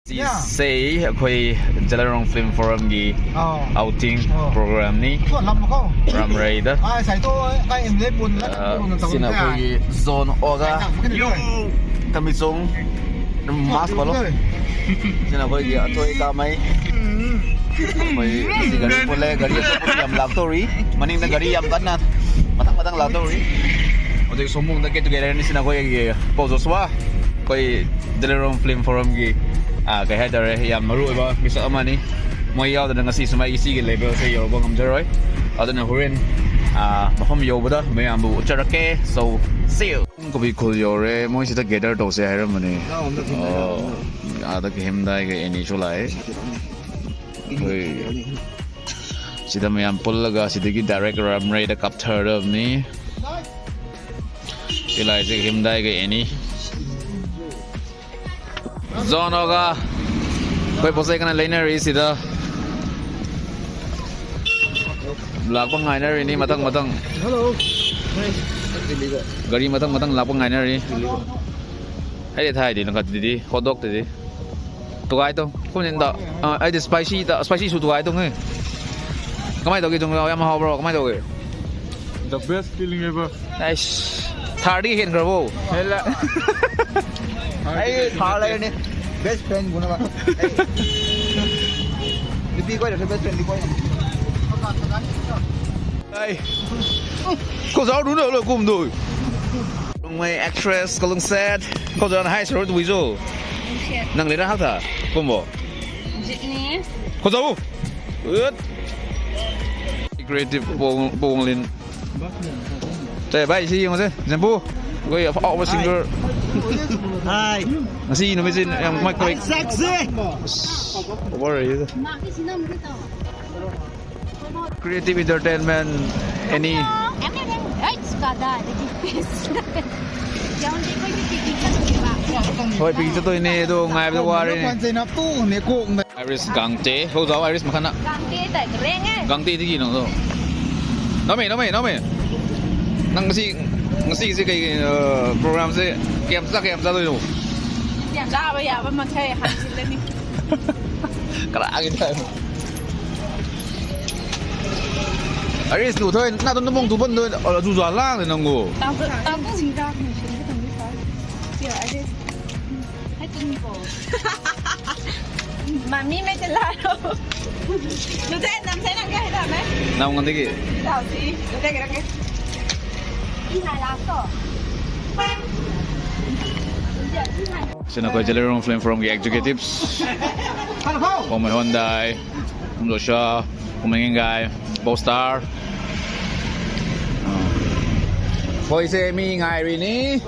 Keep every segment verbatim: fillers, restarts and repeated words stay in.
Sise, ꯑꯩꯈꯣꯏ Zeliangrong Film Forum ꯒꯤ outing program ꯅꯤ꯫ ꯔꯝꯔꯩꯗ꯫ ꯁꯤꯅ ꯑꯩꯈꯣꯏꯒꯤ John ꯑꯣꯒ ꯀꯃꯤꯆꯣꯡ꯫ ꯃꯥꯁ ꯄꯥꯜꯂꯣ꯫ ꯁꯤꯅ ꯑꯩꯈꯣꯏꯒꯤ ꯑꯊꯣꯏ ꯀꯥꯃꯩ꯫ ꯑꯩꯈꯣꯏ ꯁꯤ ꯒꯥꯔꯤ ꯄꯨꯜꯂꯦ, ꯒꯥꯔꯤ ꯑꯇꯣꯞꯄꯁꯨ ꯌꯥꯝ ꯂꯥꯛꯇꯧꯔꯤ꯫ ꯃꯅꯤꯡꯗ ꯒꯥꯔꯤ ꯌꯥꯝ ꯀꯟꯅ ꯃꯊꯪ ꯃꯊꯪ ꯂꯥꯛꯇꯧꯔꯤ꯫ ꯍꯧꯖꯤꯛ ꯁꯣꯃꯨꯡꯗ get together ꯅꯤ꯫ ꯁꯤꯅ ꯑꯩꯈꯣꯏꯒꯤ ꯄꯥꯎ ꯖꯣꯁꯨꯋꯥ, ꯑꯩꯈꯣꯏ Zeliangrong Film Forum ꯒꯤ, ꯑ, ꯀꯩ ꯍꯥꯏꯇꯥꯔꯦ, ꯌꯥꯝ ꯃꯔꯨ ꯑꯣꯏꯕ ꯃꯤꯁꯛ ꯑꯃꯅꯤ꯫ ꯃꯣꯏ ꯌꯥꯎꯗꯅ ꯉꯁꯤ ꯁꯨꯃꯥꯏ ꯁꯤꯒꯤ level ꯁꯦ ꯌꯧꯔꯛꯄ ꯉꯝꯖꯔꯣꯏ꯫ ꯑꯗꯨꯅ ꯍꯣꯔꯦꯟ, ꯑ, ꯃꯐꯝ ꯌꯧꯕꯗ ꯃꯌꯥꯝꯕꯨ ꯎꯠꯆꯔꯛꯀꯦ꯫ So, see you꯫ ꯄꯨꯡ ꯀꯕꯨꯏ ꯈꯨꯜ ꯌꯧꯔꯦ, ꯃꯣꯏ ꯁꯤꯗ gather ꯇꯧꯁꯦ ꯍꯥꯏꯔꯝꯕꯅꯦ꯫ ꯑꯣ, ꯑꯥꯗ ꯀꯤꯍꯦꯝꯗꯥꯏꯒ ꯑꯦꯅꯤꯁꯨ ꯂꯥꯛꯑꯦ꯫ ꯑꯩꯈꯣꯏ ꯁꯤꯗ ꯃꯌꯥꯝ ꯄꯨꯜꯂꯒ ꯁꯤꯗꯒꯤ direct ꯔꯝꯔꯩꯗ ꯀꯥꯞꯊꯔꯗꯕꯅꯤ꯫ ꯁꯤ ꯂꯥꯛꯏꯁꯦ ꯀꯤꯍꯦꯝꯗꯥꯏꯒ ꯑꯦꯅꯤ꯫ John ꯑꯣꯒ ꯑꯩꯈꯣꯏ ꯄꯣꯠꯆꯩ ꯀꯟꯅ ꯂꯩꯅꯔꯤ ꯁꯤꯗ꯫ ꯂꯥꯛꯄ ꯉꯥꯏꯅꯔꯤꯅꯤ ꯃꯊꯪ ꯃꯊꯪ꯫ Hello. ꯒꯥꯔꯤ ꯃꯊꯪ ꯃꯊꯪ ꯂꯥꯛꯄ ꯉꯥꯏꯅꯔꯤ꯫ ꯑꯩꯗꯤ ꯊꯥꯏꯗꯤ ꯅꯪ ꯈꯠꯇꯗꯤ ꯍꯣꯠꯗꯣꯛꯇꯗꯤ꯫ ꯇꯨꯒꯥꯏ ꯇꯧ꯫ ꯈꯨꯟ ꯏꯟꯗ꯫ ꯑ, ꯑꯩꯗꯤ spicy ꯇ, spicy ꯁꯨ ꯇꯨꯒꯥꯏ ꯇꯧꯉꯦ꯫ ꯀꯃꯥꯏꯅ ꯇꯧꯒꯦ? ꯌꯥꯝ ꯍꯥꯎꯕ꯭ꯔꯣ? ꯀꯃꯥꯏꯅ ꯇꯧꯒꯦ? The best feeling ever. ꯑꯩꯁ, ꯊꯥꯔꯗꯤ ꯍꯦꯟꯈ꯭ꯔꯕꯣ? ꯍꯦꯜꯂꯦ꯫ ꯑꯩ ꯊꯥꯔ ꯂꯩꯔꯅꯤ꯫ Best friend ꯕꯨꯅꯕ꯫ ꯅꯨꯄꯤ ꯀꯣꯏꯔꯁꯨ best friend ꯗꯤ ꯀꯣꯏ ꯉꯝꯗꯦ꯫ ꯑꯩ ꯀꯣꯖꯥꯎ ꯅꯨꯅ ꯂꯣꯏ ꯀꯨꯝꯗꯣꯏ꯫ ꯔꯣꯡꯃꯩ actress ꯀꯂꯨꯡꯁꯦꯠ꯫ ꯀꯣꯖꯥꯎ ꯅ ꯍꯥꯏ ꯁꯔꯨ ꯇꯨꯏꯖꯣ꯫ ꯅꯪ ꯂꯩꯔ ꯍꯥꯎ ꯊꯥ꯫ ꯀꯨꯝꯕꯣ꯫ ꯖꯤꯠꯅꯤ꯫ ꯀꯣꯖꯥꯎ꯫ ꯎꯠ꯫ Creative ꯄꯣꯡ-, ꯄꯣꯡꯂꯤꯟ꯫ ꯇꯦ, ꯚꯥꯏ, ꯁꯤ ꯌꯦꯡꯉꯨꯁꯦ, ꯖꯦꯝꯕꯨ꯫ ꯑꯩꯈꯣꯏ ꯑꯐꯥꯎꯕ singer꯫ Hi꯫ ꯉꯁꯤ ꯅꯨꯃꯤꯠꯁꯤ ꯌꯥꯝ ꯀꯃꯥꯏ, ꯀꯃꯥꯏ, ꯑꯁ, over ꯑꯣꯏꯔꯦꯗ꯫ Creative entertainment, any? ꯍꯣꯏ, picnic ꯆꯠꯇꯣꯏꯅꯦ, ꯑꯗꯣ ꯉꯥꯏꯕꯗ ꯋꯥꯔꯦꯅꯦ꯫ Iris Gangte, ꯍꯧꯖꯥꯎ Iris ꯃꯈꯥꯅ꯫ Gangte ꯇꯥꯏ ꯔꯦꯡꯉꯦ꯫ Gangte ꯗꯒꯤ ꯅꯪꯗꯣ꯫ ꯅꯃꯦ, ꯅꯃꯦ, ꯅꯃꯦ꯫ ꯅꯪ ꯉꯁꯤ, ꯉꯁꯤꯒꯤꯁꯦ ꯀꯩ, ꯑ, program ꯁꯦ ꯀꯌꯥꯝ ꯆꯥ, ꯀꯌꯥꯝ ꯆꯥꯗꯣꯏꯅꯣ? ꯌꯥꯝ ꯆꯥꯕ ꯌꯥꯕ ꯃꯈꯩ ꯍꯥꯞꯆꯤꯜꯂꯅꯤ꯫ ꯀꯔꯥꯒꯤ ꯇꯥꯏꯞ꯫ Iris ꯅꯨ ꯊꯣꯏ, ꯅꯥ ꯇꯨꯝ ꯇꯨꯝ ꯇꯨꯝ ꯇꯨꯝ, ꯑ, ꯖꯨ ꯖꯥ ꯂꯥꯡꯗꯦ ꯅꯪꯕꯨ꯫ ꯇꯥꯡ-, ꯇꯥꯡ-, ꯁꯤ Iris꯫ ꯍꯥꯏ ꯇꯨꯝ ꯀꯣ꯫ ꯃꯃꯤ ꯃꯩ ꯇ ꯂꯥꯔꯣ꯫ ꯅꯨꯡꯊꯤꯜ ꯅꯝꯁꯦ ꯅꯪ ꯀꯩ ꯍꯥꯏꯗꯥꯃꯦ? ꯅꯝ ꯉꯟꯗꯒꯤ꯫ ꯂꯥꯎꯁꯤ, ꯅꯨꯡꯊꯤꯜ ꯀꯩꯔꯛꯀꯦ꯫ ꯁꯤꯅ ꯑꯩꯈꯣꯏ Zeliangrong Film Forum ꯒꯤ executives꯫ ꯄꯥꯎꯃꯩ ꯍꯣꯟꯗꯥꯏ, ꯄꯨꯝꯖꯣꯁꯥ, ꯄꯥꯎꯃꯩ ꯉꯦꯡꯒꯥꯏ, ꯄꯥꯎꯁ꯭ꯇꯥꯔ꯫ ꯑꯩꯈꯣꯏꯁꯦ ꯃꯤ ꯉꯥꯏꯔꯤꯅꯤ꯫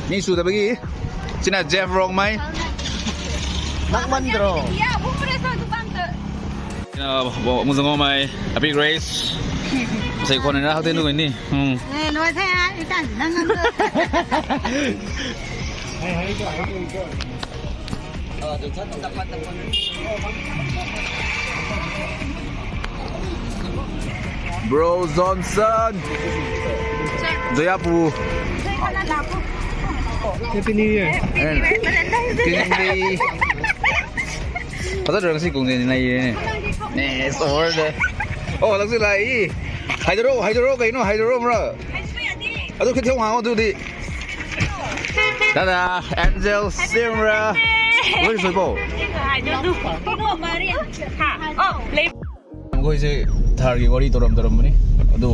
ꯃꯤ ꯁꯨꯗꯕꯒꯤ꯫ ꯁꯤꯅ Jeff ꯔꯣꯡꯃꯩ꯫ ꯅꯛꯃꯟꯗ꯭ꯔꯣ? ꯁꯤꯅ ꯕꯣ-, ꯃꯨꯖꯉꯣꯃꯩ, ꯑꯄꯤꯛ ꯔꯦꯁ꯫ ꯁꯦ ꯈꯣꯟꯅ ꯍꯛꯇꯦ ꯅꯨꯡꯉꯥꯏꯅꯤ꯫ ꯎꯝ꯫ ꯑꯦ, ꯂꯣꯏꯈ꯭ꯔꯦ ꯍꯥꯏ, ꯏꯀꯥꯟ ꯅꯪ ꯉꯝꯗ꯭ꯔꯣ? Bro Johnson, Jayapu. Happy New Year. And Happy New Year. Happy New Year. Fazla drang si kung din nai ye. Ne, so hard. Oh, lang si lai. Haidaro, haidaro, kaino, haidaro mra. Adu khe thiu hang du di. Tada, Angel, Simra. Where is the ball? I don't know. No, Maria. Ha. Oh, play. ꯑꯩꯈꯣꯏꯁꯦ ꯊꯥꯔꯒꯤ ꯋꯥꯔꯤ ꯇꯧꯔꯝ ꯇꯧꯔꯝꯕꯅꯤ꯫ ꯑꯗꯨ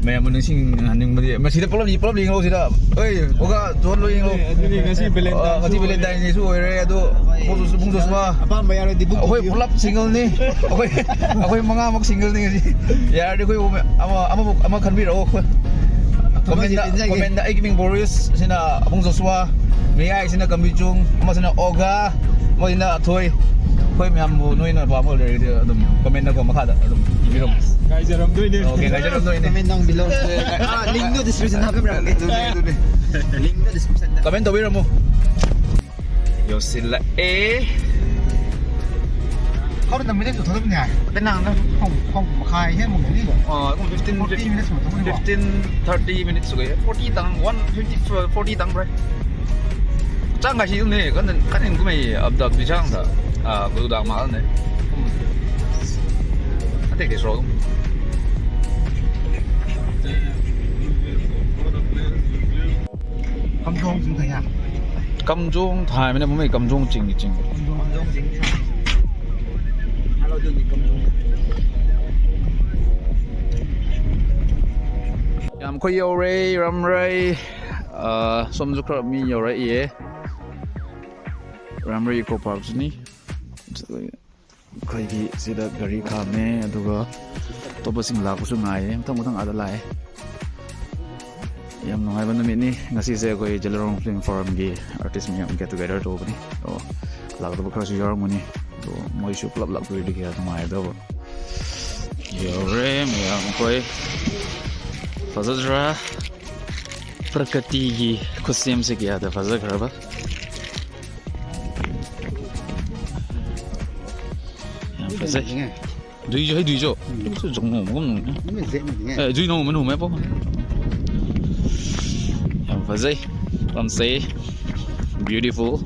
ꯃꯌꯥꯝ ꯅꯤꯡꯁꯤꯡꯍꯟꯅꯤꯡꯕꯗꯤ ꯃꯁꯤꯗ ꯄꯨꯂꯞ, ꯄꯨꯂꯞ ꯌꯦꯡꯂꯣ ꯁꯤꯗ꯫ ꯑꯩ ꯑꯣꯒꯥ ꯖꯣꯟ ꯂꯣꯏ ꯌꯦꯡꯂꯣ꯫ ꯑꯗꯨꯅꯤ ꯉꯁꯤ Valentine ꯑ, ꯉꯁꯤ ꯁꯨ ꯑꯣꯏꯔꯦ꯫ Valentineꯁꯨ ꯑꯣꯏꯔꯦ ꯑꯗꯨ꯫ ꯍꯣꯏ꯫ ꯄꯨꯡ ꯆꯨꯁ, ꯄꯨꯡ ꯆꯨꯁ ꯃꯥ꯫ ꯑꯄꯥꯝꯕ ꯌꯥꯎꯔꯗꯤ book ꯑꯩꯈꯣꯏ ꯇꯧꯕꯤꯌꯨ꯫ ꯄꯨꯂꯞ singleꯅꯤ꯫ ꯑꯩꯈꯣꯏ, ꯑꯩꯈꯣꯏ ꯃꯉꯥꯃꯛ singleꯅꯤ ꯉꯁꯤ꯫ ꯌꯥꯔꯗꯤ ꯑꯩꯈꯣꯏ ꯑꯃ, ꯑꯃꯃꯨꯛ, ꯑꯃ ꯈꯟꯕꯤꯔꯛꯑꯣ ꯑꯩꯈꯣꯏ꯫ ꯑꯃꯗꯤ Commentꯇ, ꯄꯤꯟꯖꯒꯦ꯫ Commentꯇ ꯑꯩꯒꯤ ꯃꯤꯡ ꯕꯣꯔꯤꯁ, ꯁꯤꯅ ꯑꯕꯨꯡ ꯖꯣꯁꯨꯋꯥ, ꯃꯌꯥꯏꯁꯤꯅ ꯀꯝꯕꯤꯆꯨꯡ, ꯑꯃꯁꯤꯅ ꯑꯣꯒꯥ, ꯑꯃꯁꯤꯅ ꯑꯊꯣꯏ꯫ ꯑꯩꯈꯣꯏ ꯃꯌꯥꯝꯕꯨ ꯅꯣꯏꯅ ꯄꯥꯝꯕ ꯂꯩꯔꯗꯤ ꯑꯗꯨꯝ commentꯅꯀꯣ ꯃꯈꯥꯗ ꯑꯗꯨꯝ ꯏꯕꯤꯔꯝꯃꯨ꯫ ꯉꯥꯏꯖꯔꯝꯗꯣꯏꯅꯦ꯫ Okay, ꯉꯥꯏꯖꯔꯝꯗꯣꯏꯅꯦ꯫ Comment down below꯫ ꯑ, linkꯗꯨ descriptionꯗ ꯍꯥꯞꯄꯤꯔꯝꯒꯦ꯫ ꯑꯗꯨꯅꯦ, ꯑꯗꯨꯅꯦ꯫ Linkꯗꯨ descriptionꯗ꯫ Comment ꯇꯧꯕꯤꯔꯝꯃꯨ꯫ ꯌꯧꯁꯤꯜꯂꯛꯑꯦ꯫ ꯈꯔ ꯅꯪ ꯃꯤꯅꯤꯠ ꯇꯨ ꯊꯣꯛꯂꯛꯄꯅꯤ ꯍꯥꯏ꯫ ꯑꯇꯩ ꯅꯪꯅ ꯄꯨꯡ, ꯄꯨꯡ ꯃꯈꯥꯏ ꯍꯦꯟꯕ ꯉꯝꯒꯅꯤ꯫ ꯑ, ꯄꯨꯡ fifteen, forty minutes ꯃꯇꯨꯡꯗꯀꯣ꯫ Fifteen, thirty minutes ꯁꯨꯒꯦ꯫ Forty ꯇꯪ, one fifty, forty ꯇꯪ ꯕ꯭ꯔꯦ꯫ Chang ka hi ni, kan, kan kum e, up dap di chang ta. Ah, gu dang ma ne. Ate ke sro. Kamjong ching thai ya. Kamjong thai mei na, mei kamjong ching ching. Kamjong ching. Hello, dun ni kamjong. Yam khou yourei, ramrei. Ah, som zu khra mi yourei e. Ramrei ko pap ni. Khaigi sida gari kham e, aduga toba sing lak su ngai e, thang thang ada lai. Yam nungai ban mi ni, ngasi se koi Jalarong Film Forum gi artist mi yam get together to ni. To lak to khra su yar muni. To moi su club lak tu di kya nungai do. Yourei, mi yam koi. Fazazra. Prakriti gi khusim se kya da faza khra ba. Yam fazei. Dui jo, hai dui jo. Su jong mo mo nung. Ni zek ni. Eh, dui no mo nung me po. Yam fazei. Lam se. Beautiful.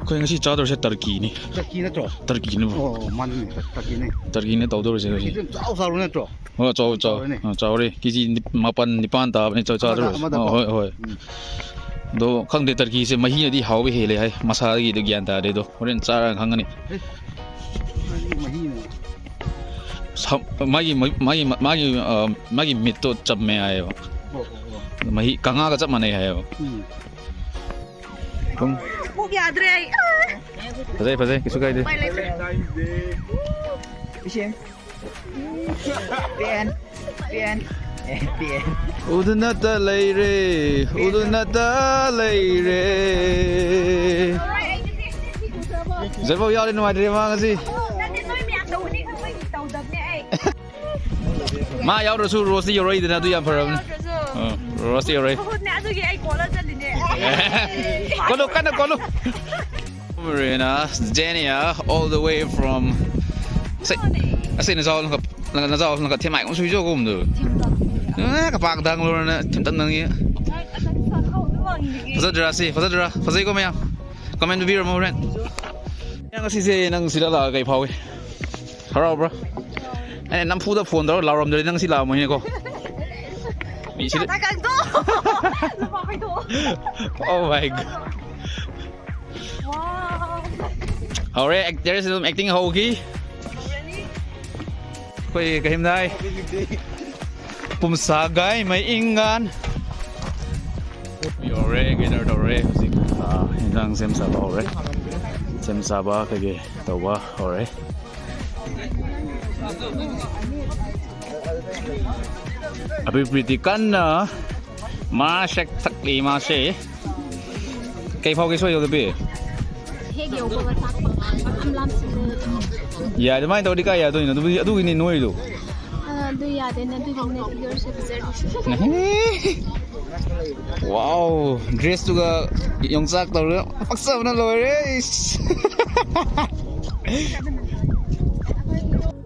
Koi ngasi chador se Turkey ni. Turkey na tro. Turkey ni. Oh, man ni Turkey ni. Turkey ni tau dor se. Turkey chau chau na tro. Oh, chau, chau. Chau ni. Oh, chau re. Kg ni mapan, nipan ta ni chau, chau. Amada, amada. Oh, hoi, hoi. Hmm. Do khang de Turkey se mahi di hau bi he le hai. Masa gi do gyan ta de do. Horen chara khang ni. Eh. Mahi, mahi na. Sam, magi, magi, magi, ah, magi mit to cham me ai. Oh, oh, oh. Mahi kanga ka chap ma nei hai. Hmm. Kum. Buk yadre. Fazei, fazei, kisu kai de. Pai le. Pen. Pen. Eh, pen. Uduna ta leire, uduna ta leire. Zerbo yari nuai dre ma ngasi. Ma yau rasu roast yori de na tu yam param. Roast yori. Kolo kana kolo. Marina, Zenia, all the way from. Ase, ase na zau lang ka, na zau lang ka themai kong sui jo kum du. Ah, ka pak dang lo na thim tan nang ye. Fazadra si, fazadra, fazai ko maya. Comment bi ram ren. Yang si se nang sila la kai phau e. Harau bro. Eh, nam phu da phone da la ram de nang sila mo he ko. Mi sila. Oh my God. Wow. Alright, there is some acting hoki. Koi kahim nai. Pumsa gai mai ingan. Yore, gather tau re. Huzing, ah, inzang sem sa tau re. Sem sa ba kage tau ba, alright. Abi pretty kan na. Ma shek thak li ma she. Kei phau kei soi yo de bi. Hek yo ko tak pa. Am lam si. Ya, de mai tau di kai ya tu ni, tu, tu ni noi tu. Ah, du ya de na, du ni na, du se bizar. Wow, dress tu ka yongsak tau re. Paksa na lo re.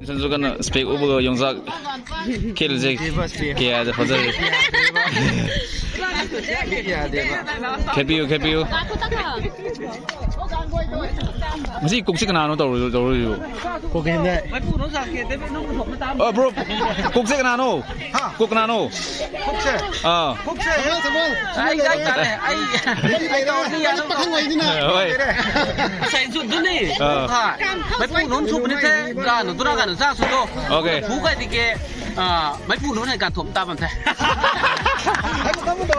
San zu kan spek ubu ka yongsak. Kil ze kaya de fazar. Kepiu, kepiu. Masi kuk si kanano tau, tau. Kuk hinde. Oh, bro. Kuk si kanano? Ha? Kuk kanano? Kuk se? Ah. Kuk se. Ai, ai, ai, ai. Pathang wai di na. Oi. Sai zu du ni. Ah. Mai pu nun su ni the. Ka nu tu na ka nu sa su do. Okay. Pu kai di ke. Ah, mai pu nun ne ka thum ta bam the.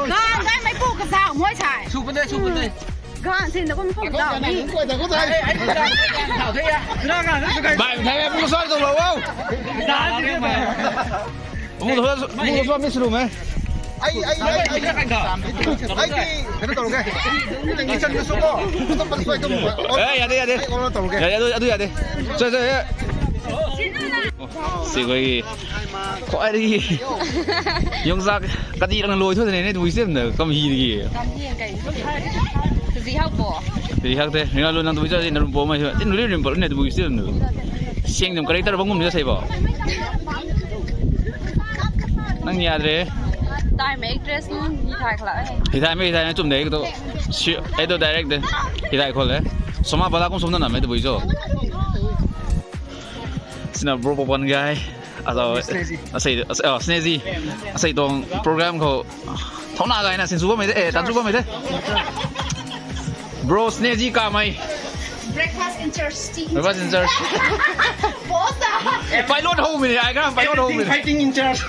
Gan dai mai pu ka zau moi sai. Su pu de, su pu de. Gan sin da kum pu zau ni. Bai, thai pu sa to lo. Pu sa, pu sa mi suru me. Ai, ai, ai, ai. Ai, ai, kena tau ke. Ni chan su ko. Tum pan soi tum. Eh, ya de, ya de. Ai, ko tau ke. Ya, ya, adu, adu ya de. Soi, soi, ya. Si koi. Koi ri. Yongzak kadi rang loi thu ne, ne tu sim na kam hi ni. Kam hi kai. Zi hak bo. Zi hak te. Ni lu nang tu zi na rum po mai. Tin ri rim po ne tu sim na. Siang dum character bang um ni sai bo. Nang ya dre. Ai, mei actress nu hi thai khala. Hi thai mei, hi thai mei chum de ko. Si, ei to direct de. Hi thai khou le. Soma bala kum sum na na mei to bui jo. Sina bro Papan guy. Alo, asei, asei, oh, Snezi. Asei tuang program khou. Thauna guy na sin su ba mei de, eh, tan su ba mei de. Bro Snezi ka mei. Breakfast in church. Tea in Breakfast in church. Boss ah. Pilot how many? I got pilot how many? Fighting in church.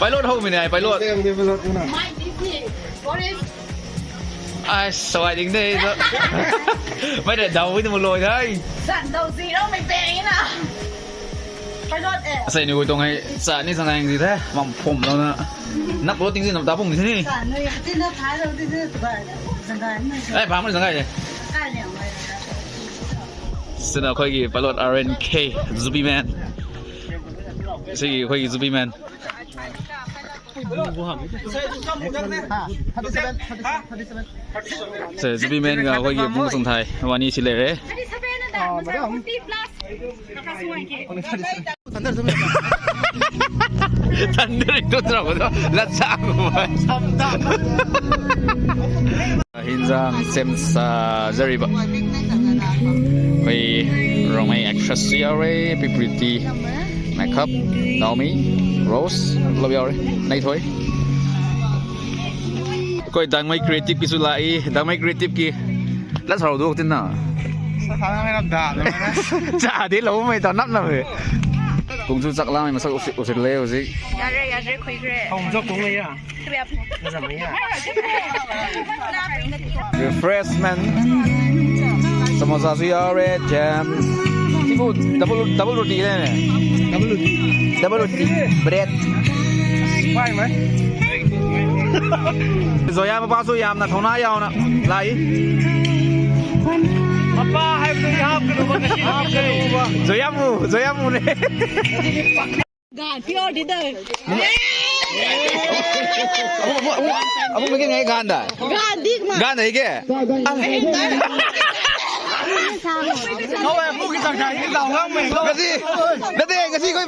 Pilot how many? I pilot. My D C. What is? Ai, sawai ding de. Mei de dau wi de mu loi dai. Zan dau zero mei peng na. Pilot eh. Asei ni wi tuang hei sa ni sa nang di the. Mam phum lo na. Nak lo ting si nam ta phum si ni. Sa ni ti na thai lo di de ba. Zan dai ni. Ai, bam ni zan dai de. Kai liang mei. Sina khoi ki pilot R N K Zubi man. Si khoi ki Zubi man. Thirty-seven, thirty-seven, thirty-seven. Zubi man ga khoi ki bung sung thai. Wani si le re. Thunder tu. Thunder tu tra ko la sa ko. Hinzang sem sa zari ba. Khoi Rongmei actress yau re, Pipriti, Makeup, Naomi, Rose, lou yau re. Nei thoi. Khoi Dangmei Creative ki su lai, Dangmei Creative ki. Lat sa rou du tin na. Sa sa na mei na da. Cha de lou mei ta nap na mei. Kung chu chak la mei masak usit, usit le usit. Yare, yare, khoi kre. Hong jo kung le ya. Refreshment. Samosa su yau re, jam. Tiku double, double roti le ne. Double roti. Double roti. Bread. Pai mai. Zoya mapa su yam na thona yau na. Lai. Mapa hai tu yau kanu ba kasi. Zoya mu, Zoya mu ne. Gan pure di dai. Abu, abu, abu, abu mungkin ngai gan da. Gan di ma. Gan da ke? Kasi, nade, kasi khoi,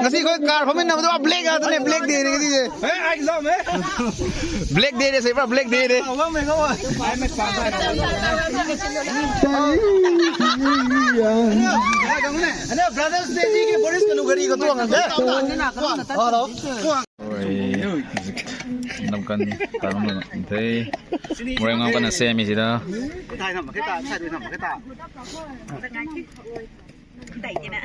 kasi khoi car phamin na, black a, tane black de, kasi. Eh, ai zam eh. Black day de, sei pra black day de. Ano, Brothers Day ni ki Boris ka lu gari ko tuang de. Hello. Oi. Nam kan, kan nam te. Moreng ngam kan na semi sida. Dai nam ka ta, sai dui nam ka ta. Dai kina.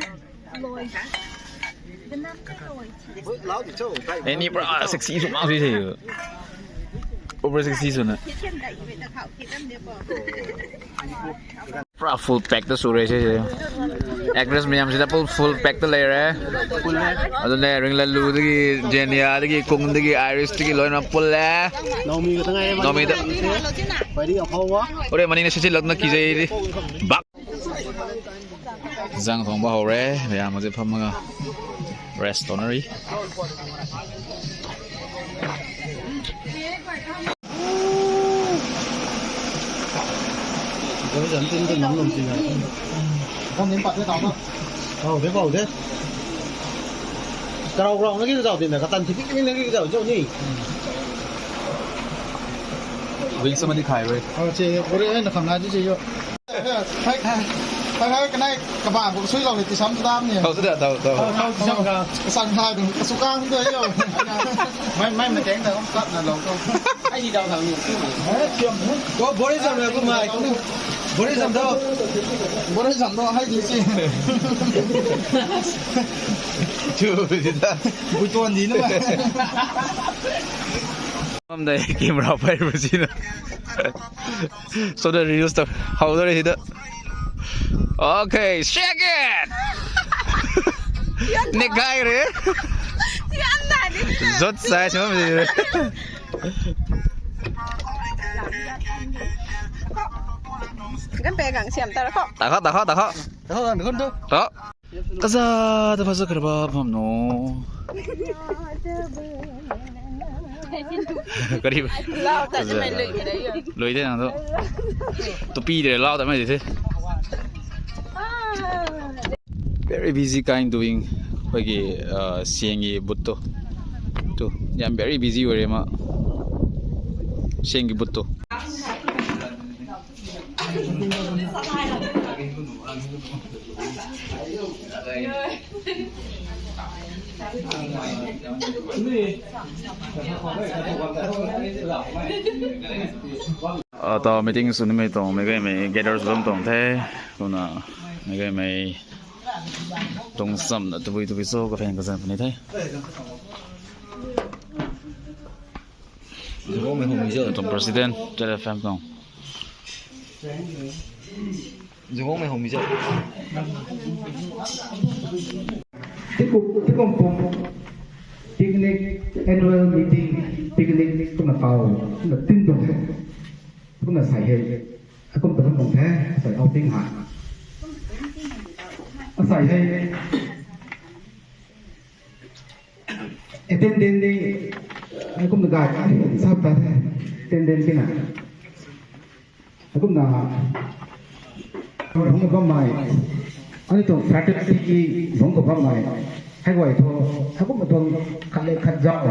Any bra sexy su ma sui se. Over sexy su na. Pra full pack ta su re se. Actress mayam si ta full, full pack ta le re. Adu ne Ringlalu dagi, Jenia dagi, Kung dagi, Iris dagi, loina full le. Naomi ka tangai. Naomi ta. Pai di a phawa. Ore mani ne sisi lak na ki je di. Bak. Zang thong ba hou re, ya ma je pham ga. Rest tonari. Zan tin tin nam lum tin na. Kam nin pat de tau na. Hou de, hou de. Karau karau na ki zau tin na, katan thik thik na ki zau zau ni. Wing sa ma di khai re. Hou che, ore na khang na di che yo. Hai, hai, hai, hai, kanai, kabang, bu sui lou ni, tisam tu dam ni. Tau tu da, tau, tau. Tau, tau, tisam ka. Kasang hai tu, kasukang tu yo. Mai, mai, mai teng da, kat na lou tu. Ai di dau dau ni. Hai, tiam, hai. Ko, Boris jam na, ko mai. Boris jam dau. Boris jam dau, hai di si. Tu, di da. Bui tuan di na. Mam dai camera pai bu si na. So the reels to how the hit. Okay, shake it. Ne gai re. Zot sai sima mi re. Kan pe gang siam ta ra ko. Ta ko, ta ko, ta ko. Ta ko, ta ko. Ta. Kaza ta phaza karba pham no. Kari. Lau ta se mai lui kare yo. Lui de nang tu. Tupi de lau ta mai de the. Very busy kind doing. Khoi ki, uh, siang ki but tu. Tu. I am very busy ore ma. Seng ki but tu. Ah, ta meeting sw nimei tuang, meic gaymei gather sw bam tuang the. Kumna meic gaymei tuang chamna tabui tabui cho kaphen kazan puni the. Zugongmei hum zo. Tuang president, Chat F M tuang. Zugongmei hum zo. Tikum, tikum pum, picnic, annual meeting, picnic, kumna tau, kumna tin tuang the. Kumna sai hei, akum ta bam tuang the, sai outing ha. Asai hei, attendance ni, akum na gay, sap ta the, attendance ni na. Akum na, hung bammei, ani tuang fraternity ki hung bammei, hei guay thu, akum na tuang khat le khat zau,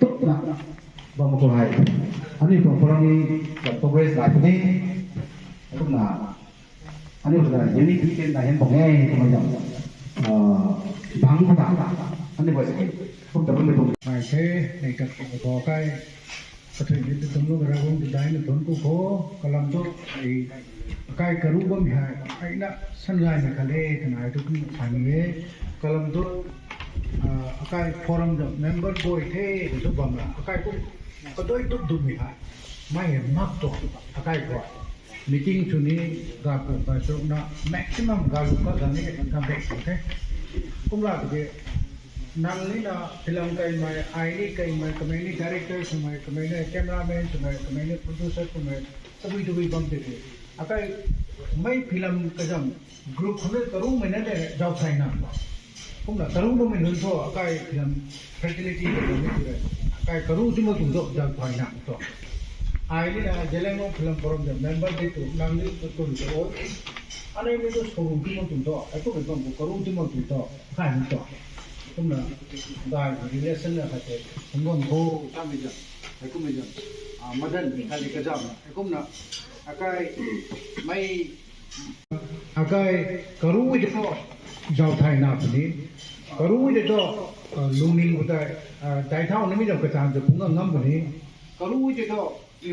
tuk na, bam khou hei. Ani tuang program ni, progress lai puni, akum na, ani tuang unity ken na hen bang e, kumna, ah, bang khou ta, ani guay se, kum ta bammei tuang. Ai se, nei kat khou kai, Kathui ni tu tumlou gara bam tu dai na thun ku kho, kalam tu, ai, akai karu bam hei, ai na, san gay na khat le, twna ai tu kum san e, kalam tu, ah, akai forum tu member guay the, tu bam na, akai kum, kadoi tu dum hei, mai hei mak tu, akai guay. Meeting sw ni, ga pu ga sw na, maximum ga lu ka ga ni, ka bek sw the. Kumla tu ke, nang ni na film kaimei, ai ni kaimei, kamei ni director swmei, kamei ni cameraman swmei, kamei ni producer swmei, tabui tabui bam tei tei. Akai mei film kazam group khou ni karumei na de zau thai na. Kumna karu bammei nunc thu akai film fraternity kazam ni tu de. Akai karu ti mak tu do zau thai na tu. Ai ni na Zeliangrong Film Forum de member di tu nang ni tu tu tu o. Anei ni tu suru ti mak tu do. Ai tu bam tu karu ti mak tu do. Kai ni tu. Kumna, gay relation na khat te, sangam kho, samei zam, hei kummei zam, ah, madan, khat le kazam, hei kumna, akai, mei, akai, karui tei thu, zau thai na puni, karui tei thu, ah, lungning khou tei, ah, dai thau nimei zam kachan tei phungc ngam puni, karui tei thu,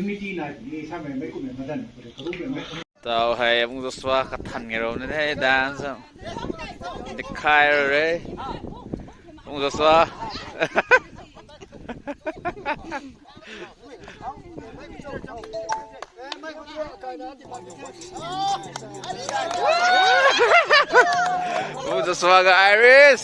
unity nai puni, samei mei kummei madan, karumei mei. Tau hei, Abung Joshua kathan nge rou na the, dance. Dikhai rou re. Abung Joshua. Abung Joshua ka Iris.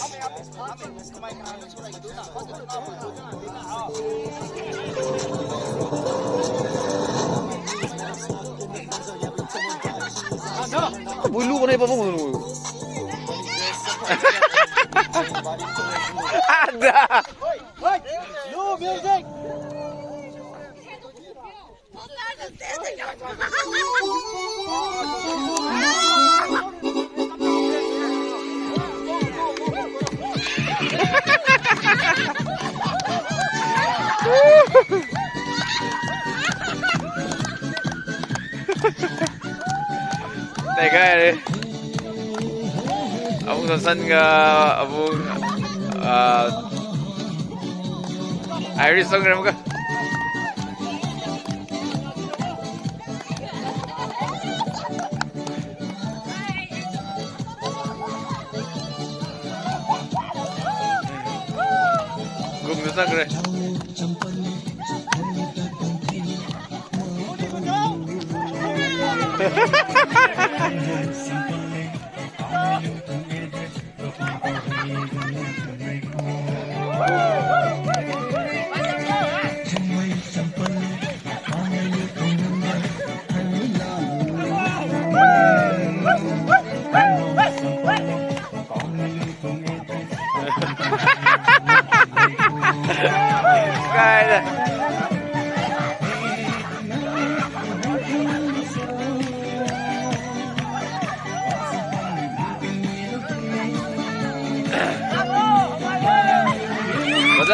Bulu ko na iba bulu. Ada. Lu music. Tei kai re. Abung Sansan ka, abung, ah, Iris song re ka. Gung na sak re.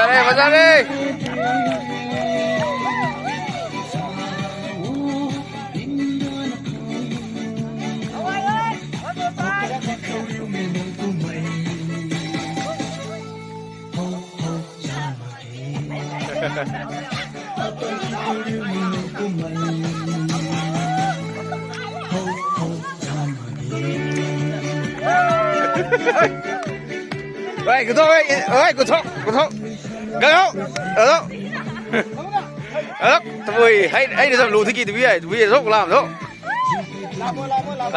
Hey, bazaar re. Oi, kuthau, oi, oi, kuthau, kuthau. Gao, gao. Gao. Tabui, hei, hei ni sam lu thiki tabui ai, tabui ai, sok lam tho. Lam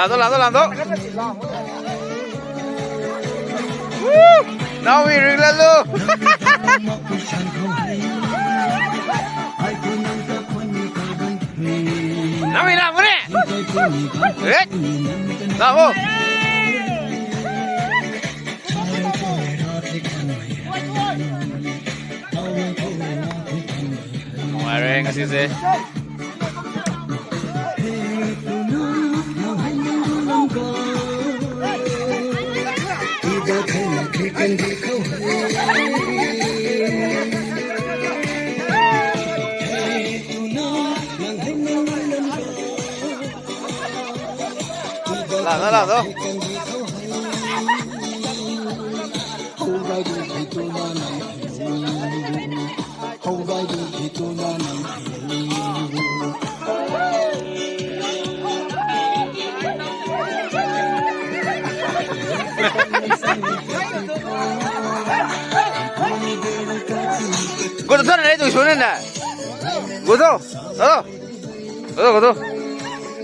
tho, lam tho, lam tho. Woo! Now we ring la lu. Nami na mune. Eh? Namo. Nungai re ngasi se. Lam tho, lam tho. Gu tu thana nei tu sw na na. Gu tu. Hello. Hello, hello.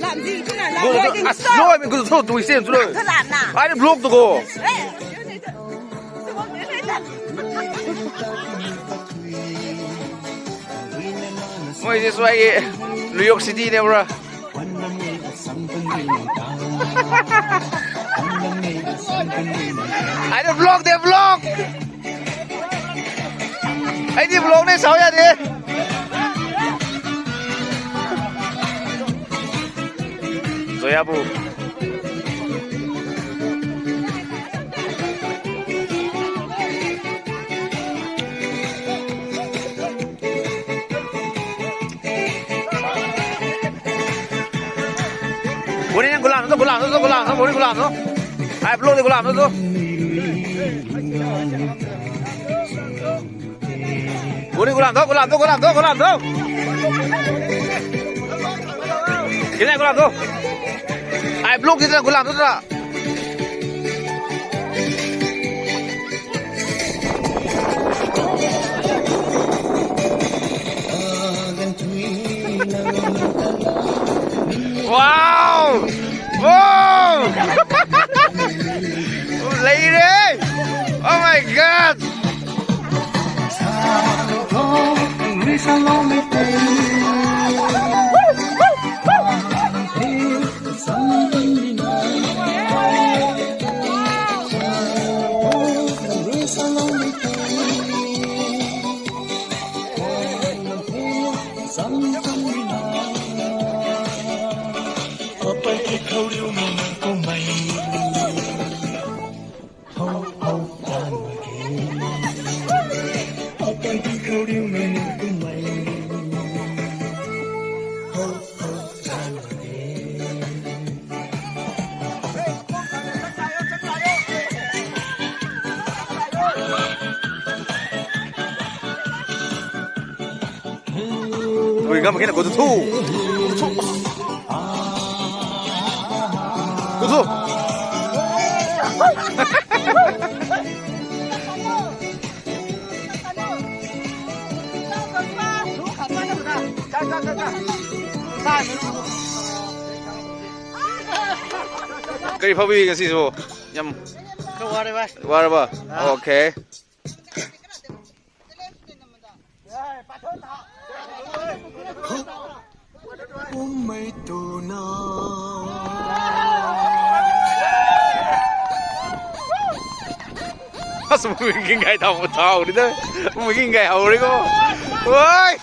Lam zi tu na, lam zi tu na. Gu tu, ah, slow, mi gu tu, tu isi tu. Lam tu lam na. Ai ni vlog tu go. Eh. Moi si suai e. New York City ne, bro. Ai ni vlog de, vlog. Ai ni vlog ni sao ya de. Zoya bu. Buni nang gulam tu, gulam tu, gulam tu, buni gulam tu. Ai, vlog di gulam tu tu. Buni gulam tu, gulam tu, gulam tu, gulam tu. Kina gulam tu. Ai, vlog di na gulam tu tu. Wow! Wow! Lady! Oh my God! Ui, gam kena go to thu. Go to. Kari phabi kasi so. Yam. Ka wara ba. Wara ba. Ah. Okay. Kummei tu na. As mui king gai thau thau ni de. Mui king gai hau ri ko. Oi.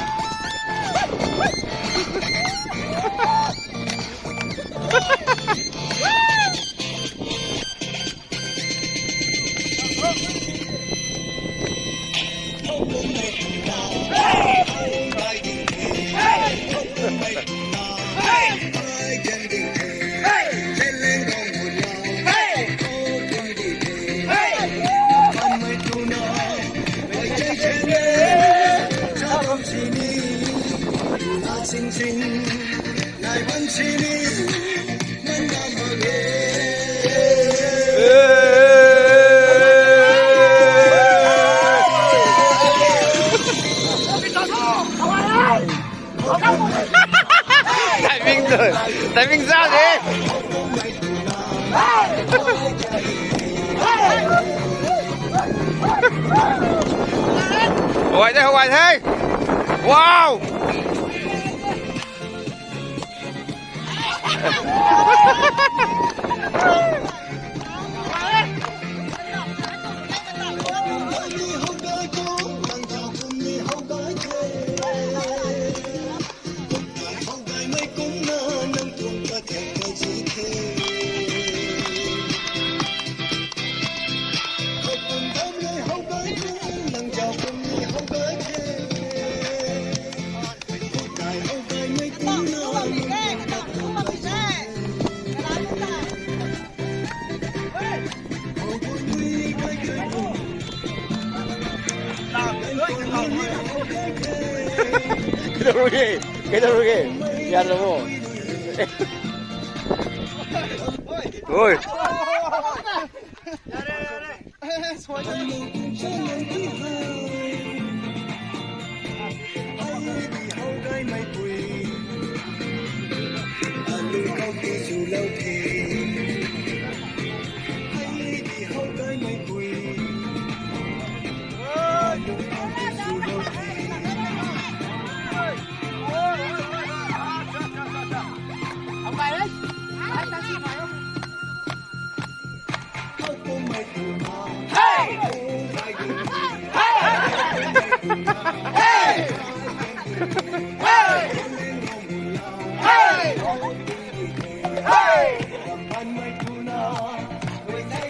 Timing tu, timing zat e. Huay the, huay the. Wow. Kaidaurage? Kaidaurage? Yarlou o. Oi.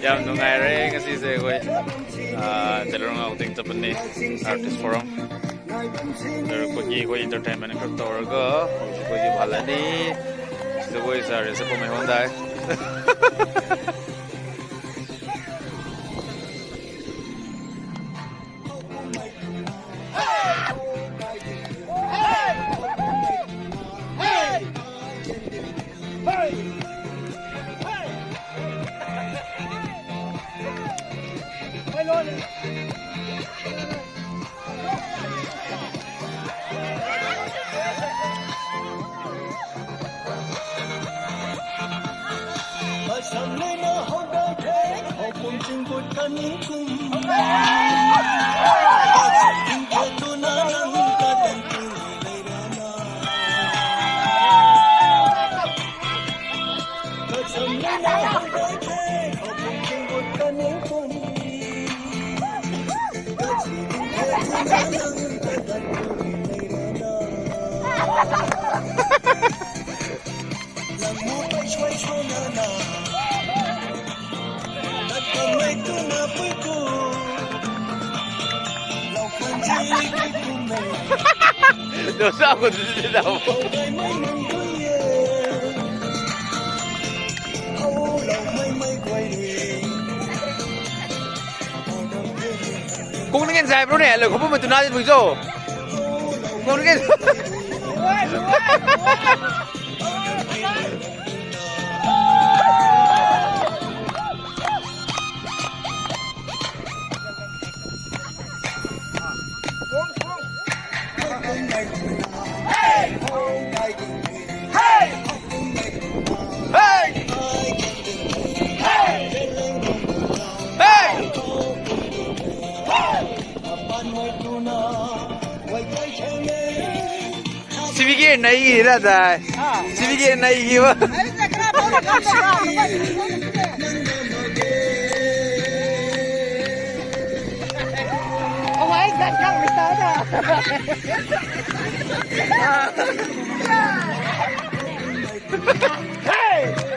Yam nungai re, ngasi se koi. Ah, Telorang Outing Tapani Artist Forum. Koi ki koi entertainment khat tow raga, koi ki bhala ni. Sida koi sa re sa pumei hon dai. Dosa ko didi dau. Kung ni kan zai bro ne, lo khopu ma tu na di bui zo. Kung ni kan. Sibige nai gi ra dai. Sibige nai gi ba. Hey!